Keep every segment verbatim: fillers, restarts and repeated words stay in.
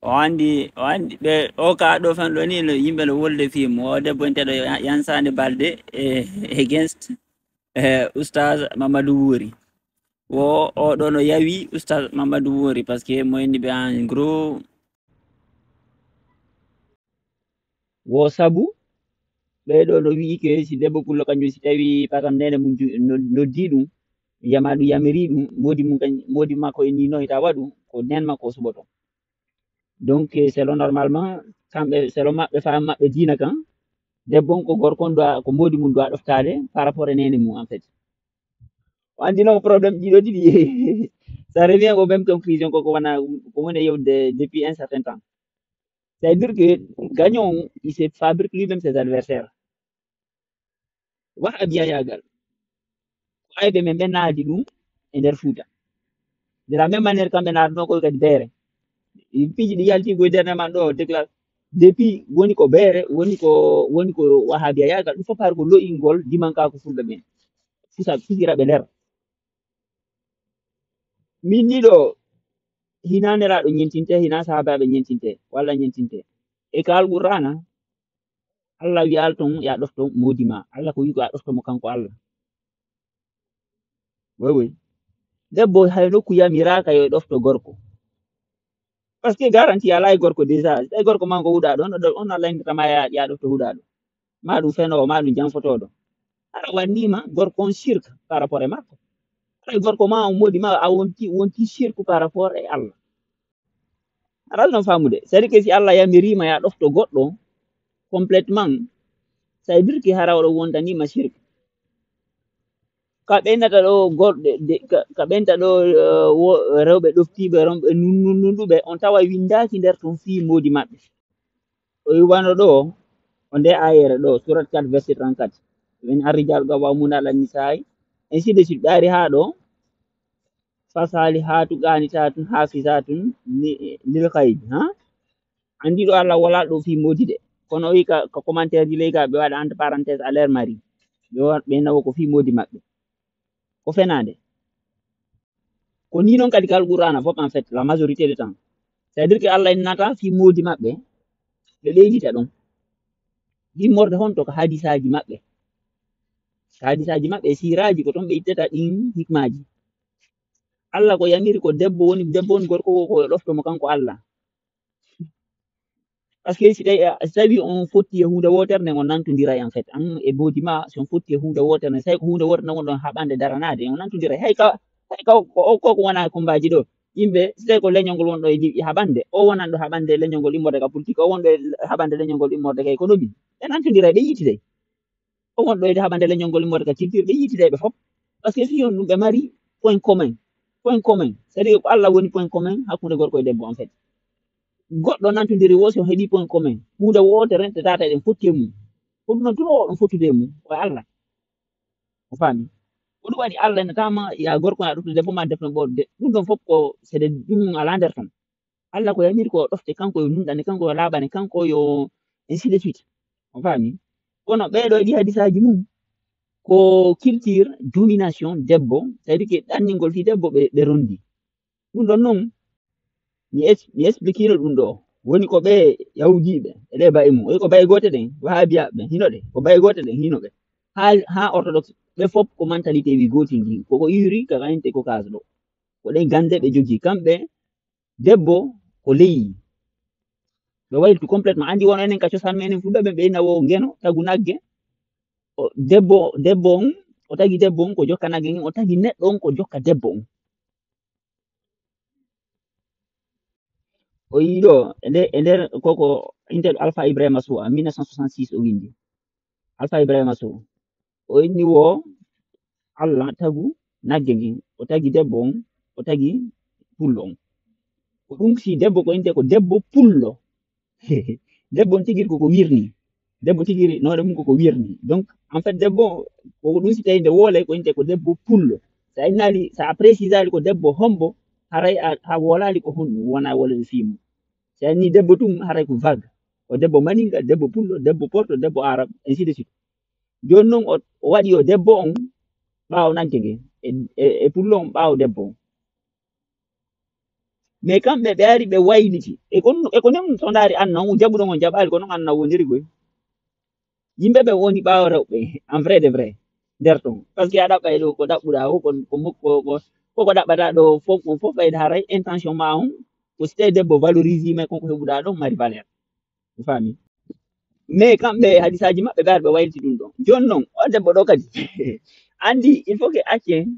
O anndi, o anndi ɓe, o ka ɗo fan ɗo ni, no yimɓe no wolde fii mo. O debbo enteɗo ya-, yansaande balde e, against, eh, Oustaz Mamadou Wuri. Wo, o ɗo no yawi Oustaz Mamadou Wuri, parce que mo inni ɓe en gros. Wo sabu, ɓe ɗo no wi'i ke si debbo pullo kanjum si tawi patam nene mum ju-, no-, noddi ɗum, yama ɗum yamiri ɗum, modi mum kan-, modi makko e ni no ita waɗu, ko nen makko o suɓoto. Donc, eh, selon normalement, kamɓe, selon maɓɓe, fa maɓɓe diina kan, debbo on ko gorko on doit, ko modi mum doit ɗoftaade par rapport e nene mum, en fait. O anndi non problème ɗiɗo ɗiɗi. Ça revient au même conclusion ko, ko wana, ko woni yewde depuis un certain temps. C'est-à-dire que gagnant, il se fabrique lui-même ses adversaires. Wahabiyagal. Ko ayɓe men ɓe naadi ɗum e nder Fuuta. De la même manière, kamɓe naatno koy kadi beere. Piiji ɗi yalti koye nder man ɗo, déclare. Depuis woni ko beere, woni ko, woni ko wahabiyagal. Ɗum fof par ko lo'ingol dimanka ko fulɓe ɓen. Fusa, fusira ɓe nder. Min ni ɗo, hina Nelaaɗo ñentinte, hina sahaabaaɓe ñentinte, walla ñentinte. E ka Alqur'aana, Allah wi'al ton, ya ɗofto moodi ma. Allah ko wi'i ko ya ɗofto mo kanko Allah. Woy, woy. Debbo hay nokku yamiraaka yo ɗofto gorko. Parce que garanti alaa e gorko déjà. Tawi gorko ma ko huɗaaɗo, on, on Allah inndirta ma ya, ya ɗofto huɗaaɗo. Ma ɗum fenoowo, ma ɗum janfotooɗo. Hara wannima gorko on shirk par rapport e makko. Hara gorko ma on moodi ma a wonti, wonti shirk par rapport e Allah. Aɗa no famude. C'est-à-dire que si Allah yamirima ya ɗofto goɗɗo complètement, ça veut dire que hara oɗo wondanima shirk. Ka ɓeynata ɗo gorɗe, de, ka, ka ɓeynta ɗo, eh, wo-, rewɓe ɗoftiiɓe, rewɓe nun-, nun-, nunɗuɓe, on tawa windaaki nder ton fii moodi maɓɓe. O iwano ɗo, o nde ayere ɗo, surat quatre, verset trente-quatre. Min arrijalu qawwamuna ala nisa'i, ainsi de suite. Ɓe ari haa ɗo, fasalihatu qanitatun hafizatun li-, lil ghaibi, ha? Anndi ɗo Allah wala ɗo fii moodi de. Kono o wi ka, ka commentaire ji ley ka ɓe waɗa entre parenthèse à leur mari. Ɓe wa-, ɓe nawo ko fii moodi maɓɓe. Ko fenaande. Ko ni non kadi ka Alqur'aana fof, en fait, la majorité du temps. C'est-à-dire que Allah innata fii moodi maɓɓe, ɓe ɓeydita ɗon. Immorde honto? Ko hadisaaji maɓɓe. Ko hadisaaji maɓɓe e siiraaji, ko ton ɓe ittata ɗin hikmaaji. Allah ko yamiri ko debbo woni, debbo woni gorko ko, ko ɗofto mo kanko Allah. Parce que si tawi, si tawi on fotti e huunde wootere nden, on nantondiray, en fait. An e moodi ma, si on fotti e huunde wootere nden, si tawi ko huunde wootere nden wonɗon haɓande daranaade, on nantondiray. Hay ka, hay ka, ko, ko, ko wona kombaaji ɗo. Yimɓe, si tawi ko leñol ngol wonɗo e haɓande, o wonanɗo haɓande leñol ngol immorde ka politique, o wonɗo e haɓande leñol ngol immorde ka économie. Ɓe nantondiray, ɓe yiitiday. O wonɗo e haɓande leñol ngol immorde ka culture, ɓe yiitiday ɓe fof. Parce que fii on ɗum ɓe mari point commun. Point commun. C'est-à-dire ko Allah woni point commun hakkunde gorko e debbo, en fait. Goɗɗo nantondiri wo si on heɓi point commun. Huunde wootere, te tata eɗen fotti e mum. Ko ɗum noon tun o ɗon fottude e mum, ko e Allah. O faami. Ko ɗum waɗi Allah ene tama ya gorko na ɗofto debbo ma defno ɓoɗde. Ɗum ɗon fof ko seede ɗum alaa nder ton. Allah ko yamiri ko ɗofte kanko yo nunɗane, kanko yo laaɓane, kanko yo ainsi de suite. On faami? Kono ɓeeɗo e ɗi hadisaaji mum, ko culture domination debbo, c'est-à-dire que ɗanningol fii debbo ɓe, ɓe rondi. Ɗum ɗon noon, mi es-, mi expliquino ɗum ɗo. Woni ko ɓe yahuudiiɓe, e ɗe baye mum. Oyi ko baye goote ɗen, wahaabiyaaɓe, hino ɗe. Ko baye goote ɗen, hino ɓe. Haa, haa orthodoxe, ɓe fof ko mentalité wi gooti ndi. Ko ko iri, ka kayinte ko kaas ɗo. Ko ɗen gannde ɓe jogii. Kamɓe, debbo ko leyi. Ɓe waylitu complètement. Anndi wono enen ka cosaan men, enen fulɓe ɓe ɓeyna wo ngeno, tagu nagge. O, debbo, debbo on, o tagi debbo on ko jokka nagge ngen, o tagi neɗɗo on ko jokka debbo on. O yii ɗo, e nder, e nder koko intel Alpha Ibrahima Sow, en mille neuf cent soixante-six o windi. Alpha Ibrahima Sow. O inni wo Allah tagu nagge ngen, o tagi debbo on, o tagi pullo on. Ko ɗum si debbo ko inte ko debbo pullo. Debbo on tigiri koko wirni. Debbo tigiri noɗo mum koko wirni. Donc, en fait, debbo, ko ɗum si tawi nde woolay ko inte ko debbo pullo. Sa innali, sa a précisali ko debbo hombo, haray a, a woolali ko honɗum, wona woolede fii mum. Sa inni debbo tum, haray ko vague. Ko debbo maninga, debbo pullo, debbo porto, debbo arab, ainsi de suite. Jooni noon o, o waɗi yo debbo on ɓaawo nagge nge, e, e, e pullo on ɓaawo debbo on. Mais kamɓe ɓe ari ɓe wayliti. E ko, e ko non to ndaari an non jaɓuɗo on jaɓaali ko non an non woniri goy. Yimɓe ɓe woni ɓaawo rewɓe en vrai de vrai nder ton. Parce que a ɗaɓɓay ɗo ko ɗaɓɓuɗa o ko ko ko ko ko ɗaɓɓata ɗo fof on fof ɓayde haray intention ma on ko si tawi debbo valorisima kon ko heɓuɗa ɗon mari valeur. Mi faami. Mais kamɓe hadisaaji maɓɓe ɓe ari ɓe wayliti ɗum ɗon. Jooni non o debbo ɗo kadi andi il faut que accen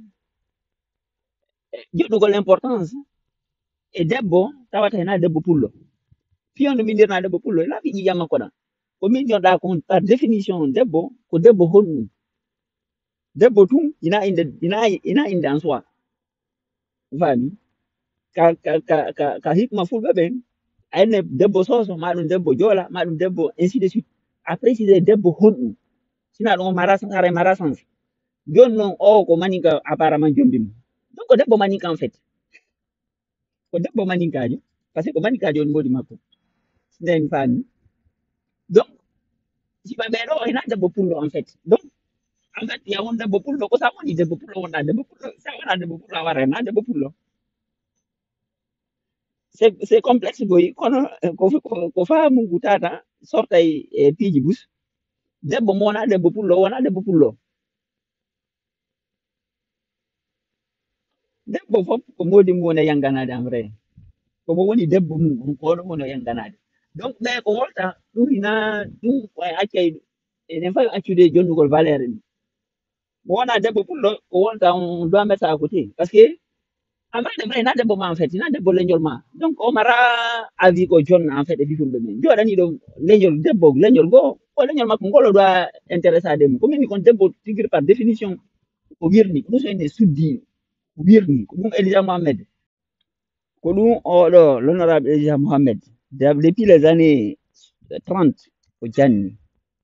joɗɗugol importance e debbo tawata hena debbo pullo. Fiyo no mbindirna debbo pullo ena fi ƴiƴam makko ɗan. Ko mbindirɗa kon par définition debbo ko debbo honɗum. Debbo tun ina inde ina ina inde en soi. Faami? Ka ka ka ka ka hikma fulɓe ɓen a enne debbo soso ma ɗum debbo joola ma ɗum debbo ainsi de suite. A précisé debbo honɗum. Sina ɗum o mara sens haray mara sens. Jooni non o ko maninka apparemment jombi mo. Donc ko debbo maninka en fait. Ko debbo maninkaajo. Parce que ko maninkaajo woni mboodi makko. Nden faami. Donc siba ɓe ɗo hena debbo pullo en fait. Donc en fait ya won debbo pullo ko sa woni debbo pullo wonɗa debbo pullo sa wona debbo pullo a wara hena debbo pullo. C'est c'est complexe goyi kono ko ko faamu ngu tata sortay e piiji bus. Debbo mo wona debbo pullo wona debbo pullo. Debbo fof ko moodi mum woni e yanganaade en vrai. Ko mo woni debbo mum ko ɗum woni o yanganaade. Donc ɓe ko wolta ɗum hina ɗum ko e accay enen fawi accude jonnugol valeur ni. Mo wona debbo pullo ko wolta on doit mettre ça à côté parce que en vrai de vrai na debbo ma en fait na debbo leñol ma. Donc o mara avis ko jonna en fait e bifulɓe ɓen joɗani ɗo leñol debbo leñol goo ko leñol makko ngol o doit intéressade mum ko min kon debbo tigir par définition. Ko wirni ko ɗum so ene suddi ko wirni ko ɗum Elisa Mohamed. Ko ɗum oɗo l'honorable Elisa Mohamed depuis les années trente ko janni.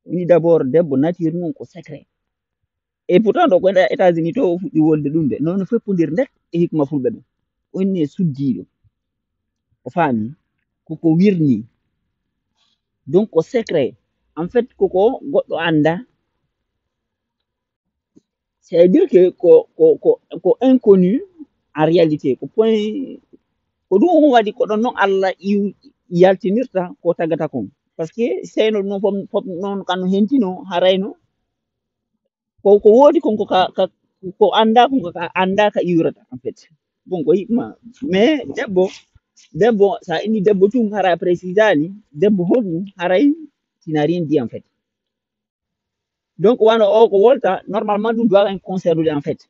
Woni d'abord debbo nature mum ko secret. Et pourtant ɗo ko États-Unis to o fuɗɗi wolde ɗum de nono feppodir nde e hikma fulɓe ɓe. Onni e suddiɗo o faami koko wirni. Donc ko secret en fait koko goɗɗo anda. C'est-à-dire que ko ko ko ko inconnu en réalité ko point ko ɗum on waɗi ko ɗon noon Allah iw yaltinirta ko tagata kon. Parce que seyno ɗum fof fof noon kano hentino harayno ko ko woodi kon ko ka ka ko annda kon ko ka annda ka iwrata en fait. Bon ko hikma mais debbo debbo sa inni debbo tun hara précisani debbo honɗum haray tina rien dit en fait. Donc wano o ko wolta normalement ɗum doit en concernude en fait.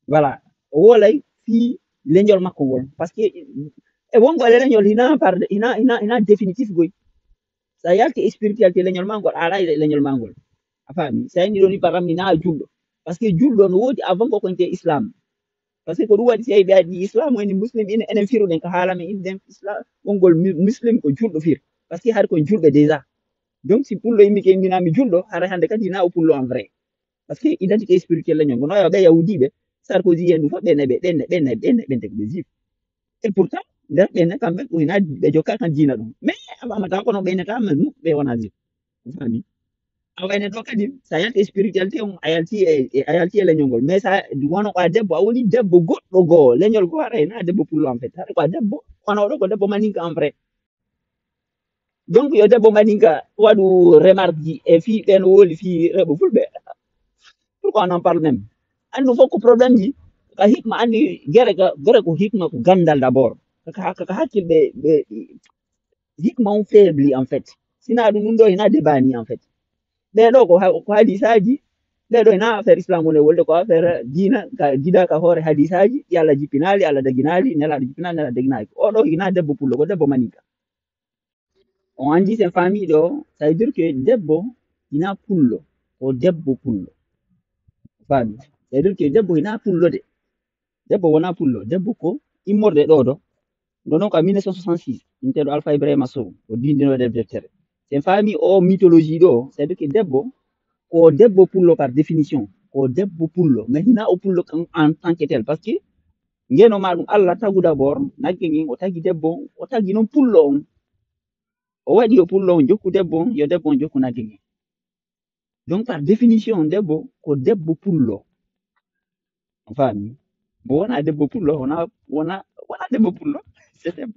Voilà o wolay fii leñol makko ngol parce que e wongo e leñol hina par hina hina hina définitif goy. Sa yalti e spiritualité leñol ma ngol ala e leñol ma ngol. A faami sa inni ɗoni par exemple hina julɗo parce que julɗo no woodi avant ko konte islam. Parce que ko ɗum waɗi si a yiɓe aɗi islam ene muslim ene enen firuɗen ko haala men inde islam wongol muslim ko julɗo fir. Parce que hari kon julɓe déjà. Donc si pullo yimmi ke mbinami julɗo haray hande kadi na o pullo en vrai. Parce que identité spirituelle leñol ngono yo ɓe yahudiɓe sarkozy en ɗum fof ɓe neɓe ɓe neɓe ɓe neɓe ɓe neɓe ɓe juif. Et pourtant nder ɓe ne kamɓe ko hina ɓe jokka kan diina ɗum mais a famata kono ɓe neta men muk ɓe wona juif. Fami a wayne ɗo kadi sa yalti e spiritualité on a yalti e a yalti e leñol ngol mais sa wono ko a debbo a woni debbo goɗɗo goo leñol goo haray na debbo pullo en fait haray ko a debbo kono oɗo ko debbo maninka en vrai. Donc yo debbo maninka waɗu remarque ji e fii ɓen woli fii reɓo fulɓe. Pourquoi on en parle même? Andu fof ko problème ji ka hikma andi gere ka gere ko hikma ko gandal d'abord kaka kaka hakkil ɓe ɓe hikma on faibli en fait. Sina ɗum ɗum ɗo hina debani en fait. Ɓeɗo ko ha- ko hadisaji ɓeɗo hina affaire islam woni e wolde ko affaire diina ka gida ka hoore hadisaji yalla jippinali allah daginali nelaɗo jippinali nelaɗo daginali oɗo hina debbo pullo ko debbo maninka. On andi sen famille ɗo ça veut dire que debbo hina pullo ko debbo pullo. Fami ça veut dire que debbo hina pullo de. Debbo wona pullo debbo ko immorde ɗo ɗo ɗo noon ko a mille neuf cent soixante-six inteɗo alpha ibrahima sow o dindino nder deftere. Sen faami o mythologie ɗo c'est à dire que debbo ko debbo pullo par définition ko debbo pullo mais hina o pullo en tant que tel parce que ngeno ma ɗum allah tagu d'abord nagge ngen o tagi debbo o tagi noon pullo on. O waɗi yo pullo on jokku debbo on yo debbo on jokku nagge ngen. Donc par définition debbo ko debbo pullo. A faami? Mo wona debbo pullo wona wona wona debbo pullo. Setem.